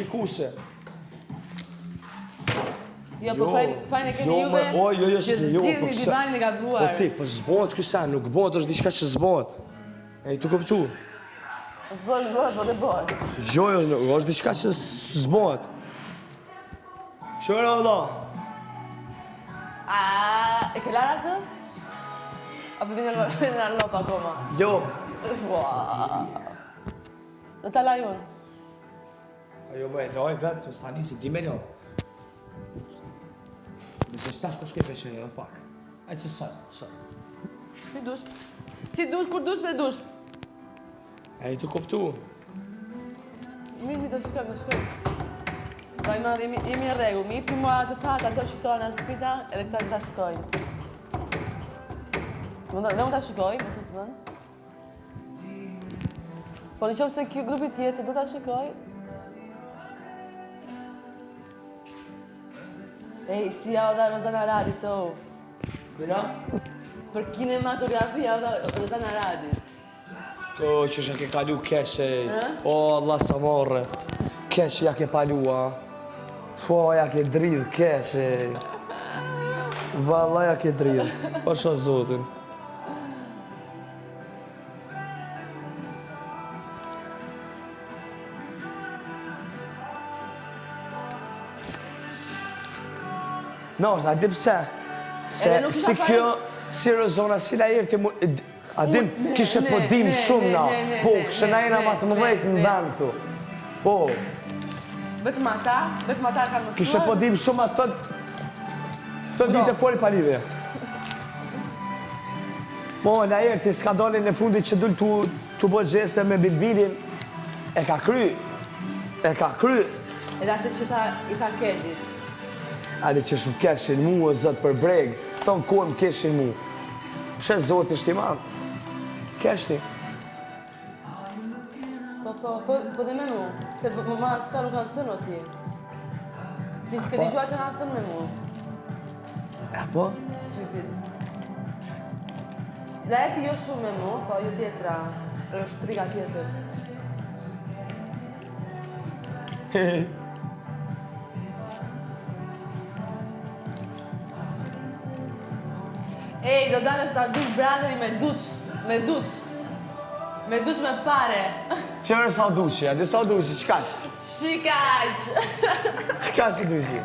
fikuse. Jo, po fajin, fajin e keni jo, juve. O, jo, jo, që jo, zgjidhni po kse- divanin e gabuar. Po ti, po s'bohet ky sen, nuk bohet, është diçka që s'bohet. E tu kuptu. S'bohet, bëhet, po dhe bëhet. Jo, jo, nuk, është diçka që s'bohet. Qëra, valla? A, e ke larë atë? Apo vjen në lop akoma? Jo. Ua. Do ta laj unë. Ajo më e laj vetë, se tani se di me laj. Nëse shtash po shkej peqe edhe pak. Ajtë se sot, sot. Si dush. Si dush, kur dush, se dush. E i të kuptu. Mirë, mi do shkojmë, do shkojmë. Do ima, jemi, jemi në rregull. Mi jepni mua të thatë ato që fitohen në sfida, edhe këta të ta shikojnë. Mund ta, dhe unë ta shikoj, nëse s'bën. Po në qoftë se kjo grupi tjetër do ta shikoj. Ej, si ja o dha Rozana Radit, o. Këna? Për kinematografi ja o dha Rozana Radit. O, që shë ke kalu keq, ej. O, Allah sa morre. Keq ja ke palua. Po, ja ke dridh keq, ej. Valla ja ke dridh. Pasha zotin. No, a di pse? Se si kjo, si Rozona, si Laerti, a dim, kishe po dim shumë na, po, kishe na jena ma të mëdhejt në vend këtu. Po. Vetëm ata, vetëm ata kanë mësuar. Kishe po dim shumë ato, të vite foli pa lidhje. Po, Laerti, skandalin e fundit që dul tu, tu bo gjeste me Bilbilin, e ka kry, e ka kry. Edhe atë që tha, i tha Kelit. Ali që shumë keshin mu, o zot për breg, tonë kohë më keshin mu. Pse zoti është i madh? Keshni. Po, po, po, po dhe me mu. Se po, më ma sa nuk kanë thënë o ti. Ti s'ke dëgjuar që kanë thënë me mu. A po? Sypin. Laerti jo shumë me mu, po jo tjetra. është triga tjetër. Ej, do dalësh ta Big Brotheri me duç, me duç. Me duç me pare. Qërë sa duqi, a di sa duqi, qka që? Shikaq! Qka që duqi?